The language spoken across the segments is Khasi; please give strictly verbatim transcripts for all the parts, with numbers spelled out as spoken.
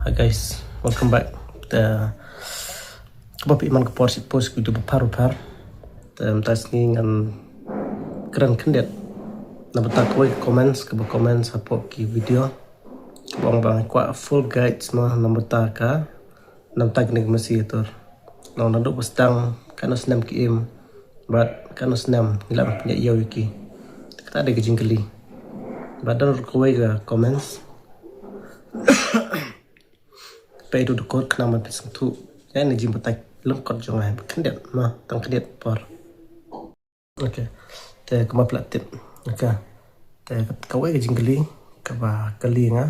Guys, welcome back. Te kaba phi man ka por shi post video ba phar ba phar. Te mynta sngi ngan kren khyndiat na bynta kawei ka comments kaba comments hapoh ki video. Kaba ong ba kwah full guides mo na bynta ka, na bynta kane ka masi ïatur. Long naduh ba sdang katno snem ki im bad katno snem ngi lah ban pynïaid ïew ïa ki. Kata dei ka jingkylli. Bad don ruh kawei ka comments. Peit ruh dukot khnang ban pynsngewthuh ïa kane ka jingbatai lyngkot jong nga, khyndiat mo, tang khyndiat por. Okay. Te kumba phi lah tip. Okay. Te kawei ka jingkylli kaba kylli nga,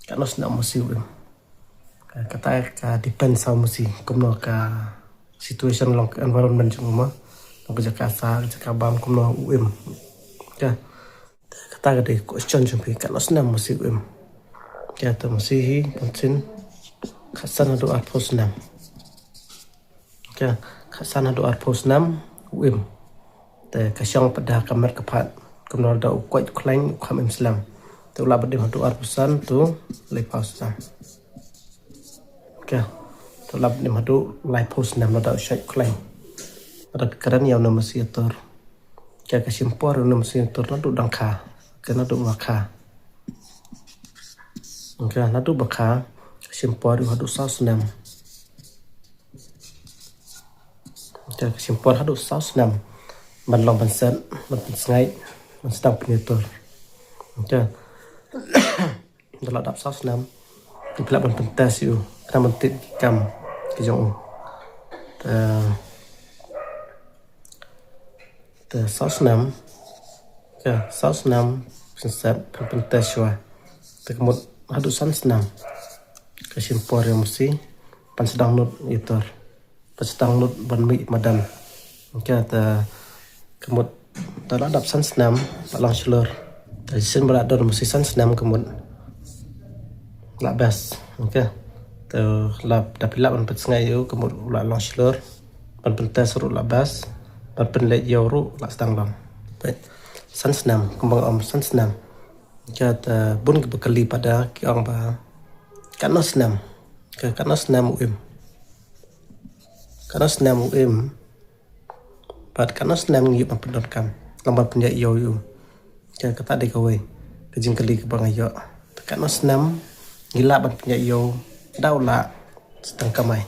katno snem u masi u im. Kata ka depend sa u masi kumno ka situation, long ka environment jong u mo. Long ka jaka sah, ka jaka bam, kumno u im. Okay. Te kata ka dei ka question jong phi, katno snem u masi u im. Okay, te u masi hi bunsien khatsan haduh arphew snem. Okay, khatsan haduh arphew snem u im. Te ka shong pat da ka met ka phad, kumno lada u koit u khlaiñ u kham im slem. Te u lah ban im haduh arphew san to laiphew snem. Okay. Te u lah ban im haduh laiphew snem lada u shait u khlaiñ. Lada phi kren ïa une u masi ïatur. Okay, ka shim por une u masi ïatur naduh dang kha. Okay, naduh ba kha. Okay, naduh ba kha ka shim por haduh saw snem. Okay, ka shim por haduh saw snem ban long ban set, ban pynsngaid, ban sdang pynïatur. Okay. Ynda la dap saw snem, phi lah ban pyntest ïa u, khnang ban tip ki kam ki jong u. Te, te saw snem, okay, saw snem phin set, phin pyntest shuwa. Te ka mut haduh san snem ka shim por ïa u masi ban sdang nud ïatur. Ba sdang nud ban mih madan. Okay, te ka mut ynda la dap san snem la long shlur. Te shisien ba la don u masi san snem ka mut la best. Okay. Te lada phi lah ban pynsngaid ïa u ka mut u la long shlur. Ban pyntest ruh la best. Ban pynleit ïa u ruh la sdang long. Peit. San snem, kumba nga ong san snem. Okay, te bun kiba kylli pat da ki ong ba katno snem. Okay, katno snem u im. Katno snem u im. Bad katno snem ngi ïoh ban pyndonkam, long ban pynïaid ïew ïa u. Okay, kata dei kawei ka jingkylli kaba nga ïoh. Katno snem ngi lah ban pynïaid ïew da u lah sdang kamai.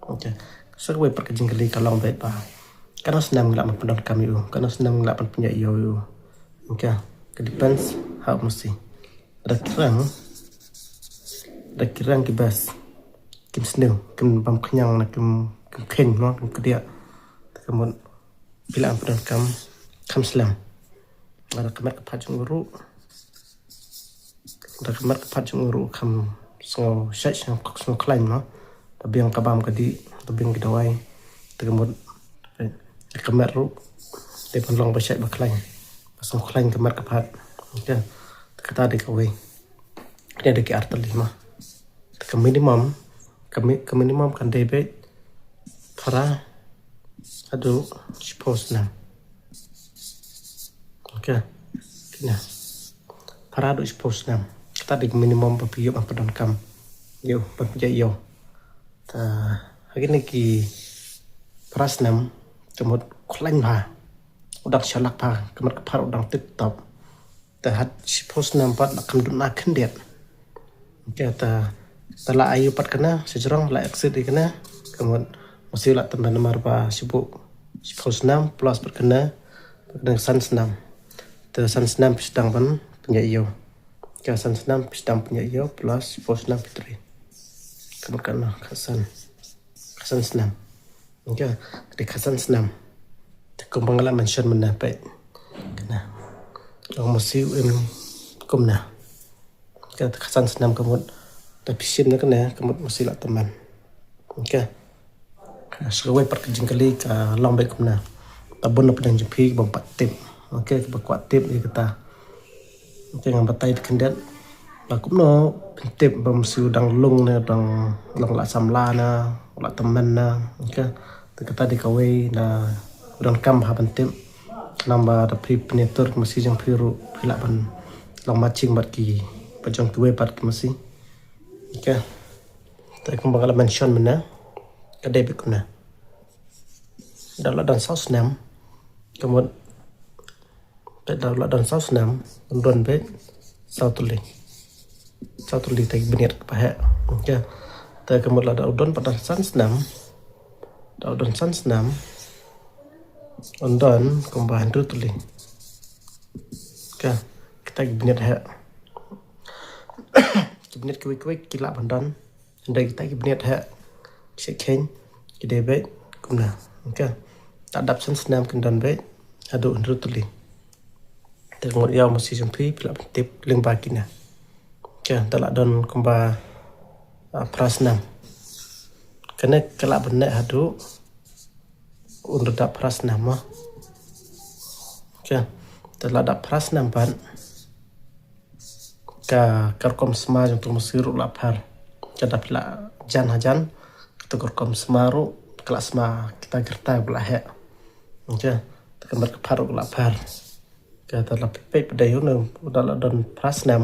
Okay. Sa kawei pat ka jingkylli ka long beit ba katno snem ngi lah ban pyndonkam ïa u, katno snem ngi lah ban pynïaid ïew ïa u. Okay. Ka depends ha u masi. Lada ki rang, lada ki rang ki best, kim sniew, kim bam khñiang, lada kim, kim kheiñ, no, kim kdiah. Te ka mut phi lah ban pyndonkam kham slem. Lada ka met ka phad jong u ruh, lada ka met ka phad jong u ruh kham sngew shait, sngew, sngew khlaiñ, no. Te biang ka bam ka dih, te biang ki dawai. Te ka mut ka met ruh dei ban long ba shait ba khlaiñ, ba sngew khlaiñ ka met ka phad. Okay. Te kata dei kawei. Kane dei ki ar tylli mo. Te ka minimum, ka mi-, ka minimum kan dei beit phra haduh shiphew snem. Okay. Kine. Phra haduh shiphew snem. Kata dei ka minimum ba phi ïoh ban pyndonkam ïa u, ban pynïaid ïa u. Te ha kine ki phra snem, te mut khlaiñ bha, u dang shalak bha, ka met ka phad u dang tip top. Te ha shiphew snem pat la kham duna khyndiat. Okay, te, te la ai pat kane, shajrong la exit ïa kane, ka mut masi la tymmen namar ba shibun shiphew snem plus pat kane, pat kane san snem. Te san snem phi sdang ban pynïaid ïew. Ka san snem phi sdang pynïaid ïew plus shiphew snem phi trei. Ka mut kane khatsan. Khatsan snem. Okay, ka dei khatsan snem. Te kumba nga la mention mynne peit. Kane. Long masi u im kumne. Okay, te khatsan snem ka mut. Te phi shim na kane ka mut masi la tymmen. Okay. Sa kawei pat ka jingkylli ka long beit kumne. Te bun na pdeng jong phi kiba pat tip. Okay, kiba kwah tip ïa kata. Okay, ngan batai khyndiat ba kumno phin tip ba masi u dang lung ne, dang long la samla ne, la tymmen ne. Okay. Te kata dei kawei na u donkam bha ban tip. Namar da phi pynïatur ki masi jong phi ruh phi lah ban long matching bad ki, bad jong kiwei pat ki masi. Okay. Te kumba nga la mention mynne, ka dei beit kumne. Da la don saw snem, ka mut, te da la don saw snem, don beit saw tylli. Saw tylli te ki bniat kiba heh. Okay. Te ka mut lada u don pat da san snem, da u don san snem, un don kumba hynriew tylli. Okay. Kita ki bniat heh. Ki bniat kiwei kiwei ki lah ban don. Hynrei kita ki bniat heh, ki shait kheiñ, ki dei beit kumne. Okay. Te dap san snem kin don beit haduh hynriew tylli. Te ka mut ïa u masi jong phi, phi lah ban tip lyngba kine. Okay, te la don kumba, ah, phra snem. Kane ka lah ban neh haduh un da dap phra snem mo. Okay, te la dap phra snem pat, ka, ka rukom sma jong uto u masi ruh la pher. Ka dap la jan hajan, kato ka rukom sma ruh ka la sma kita ki rta ba la heh. Okay, te ka mut ka pher ruh ka la pher. Ka ta la peit peit pat da ïoh ne, da la don phra snem,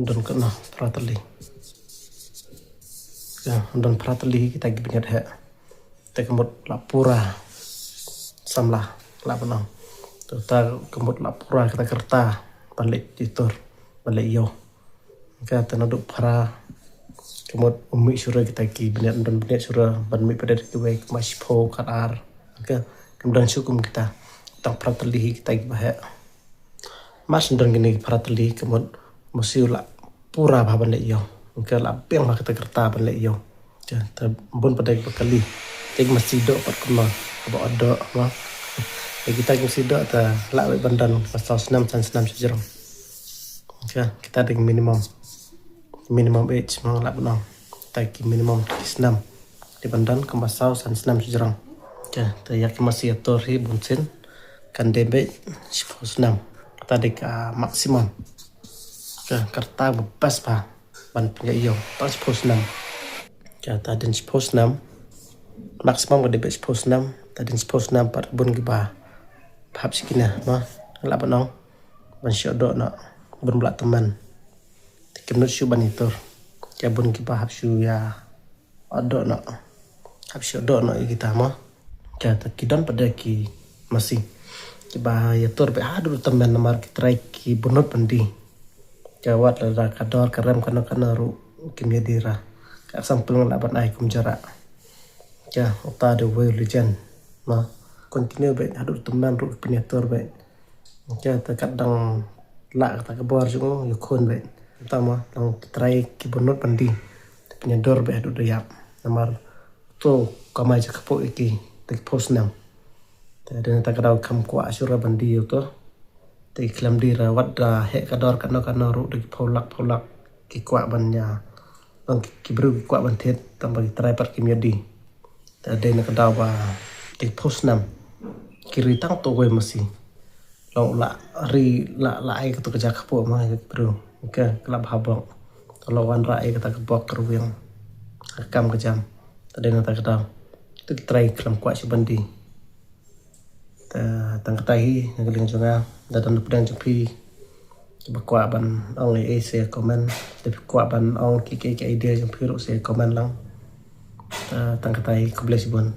don kano phra tylli. Ka don phra tylli kita ki bniat heh. Te ka mut la pura samla, lah ban ong. Te ta ka mut la pura kita ki rta ban leit ïatur, ban leit ïoh. Ka te naduh phra, ka mut um mih shuh ruh kita ki bniat, don bniat shuh ruh ban mih pat da kiwei, kumba shiphew, khatar. Ka, kam don shuh kum kita. Tang phra tylli hi kita kiba heh. Mar shu don kine ki phra tylli, ka mut u masi u la pura bha ban leit ïoh. Ka la biang bha kita ki rta ban leit ïoh. Te, te bun pat de kiba kylli, te ki masi doh pat kumno, haba ot doh mo. Te kita ki masi doh te lah beit ban don ba saw snem, san snem sha jrong. Ka, kita dei minimum, minimum age mo, lah ban ong. Kita ki minimum ki snem dei ban don kumba saw, san snem sha jrong. Ka, te ïa ki masi ïatur hi bunsien kan dei beit shiphew snem. Kata dei ka maximum. Ka, ka rta ba best bha ban pynïaid ïoh, tang shiphew snem. Ka, ta dei shiphew snem. Maximum ka dei beit shiphew snem. Ta dei shiphew snem pat bun kiba hap sha kine mo, lah ban ong, ban shu doh noh, bun ba la tymmen. Te kim nud shuh ban ïatur. Ka, bun kiba hap shu ïa ot doh noh, hap shu doh noh ïa kita mo. Ka, te ki don pat de ki masi kiba ïatur beit haduh tymmen namar ki trai ki bynnud ban die. Ka, wat lada ka dor ka rem kano kano ruh kim ïa die ra. Ka example nga lah ban ai kum Jarak. Ka, uta dei uwei u legend mo. Continue beit haduh tymmen ruh ki pynïatur beit. Ka, te kat dang lah kata ka bor jong u, ïakhun beit. Kata mo, dang ki trai ki bynnud ban die, te pynïador beit haduh da ïap. Namar uto u kamai jakhapoh ïa ki da ki phew snem. Te dei na kata ka daw kam kwah shuh ruh ban die ïa uto. Te ki khlem die ruh, wat da heh ka dor kano kano ruh da ki phew lak, phew lak, ki kwah ban ïa, dang ki, ki briew ki kwah ban thied, tangba ki trai pat kim ïa die. Te dei na ka daw ba te ki phew snem ki ri tang uto uwei masi. Long la ri, la, la ai kato ka jakhapoh mo ïa ki briew. Ka, ka la bha bok. Te long wanrah ïa kata ka bok ka rwiang, ka kam ka jam. Te dei na kata ka daw, te ki trai khlem kwah shuh ban die. Te tang kata hi na ka liang jong nga, lada don hapdeng jong phi kiba kwah ban ong ei ei, sa comment. Lada phi kwah ban ong ki, ki, ki idea jong phi ruh, sa comment lang. Te tang kata hi, khublei shibun.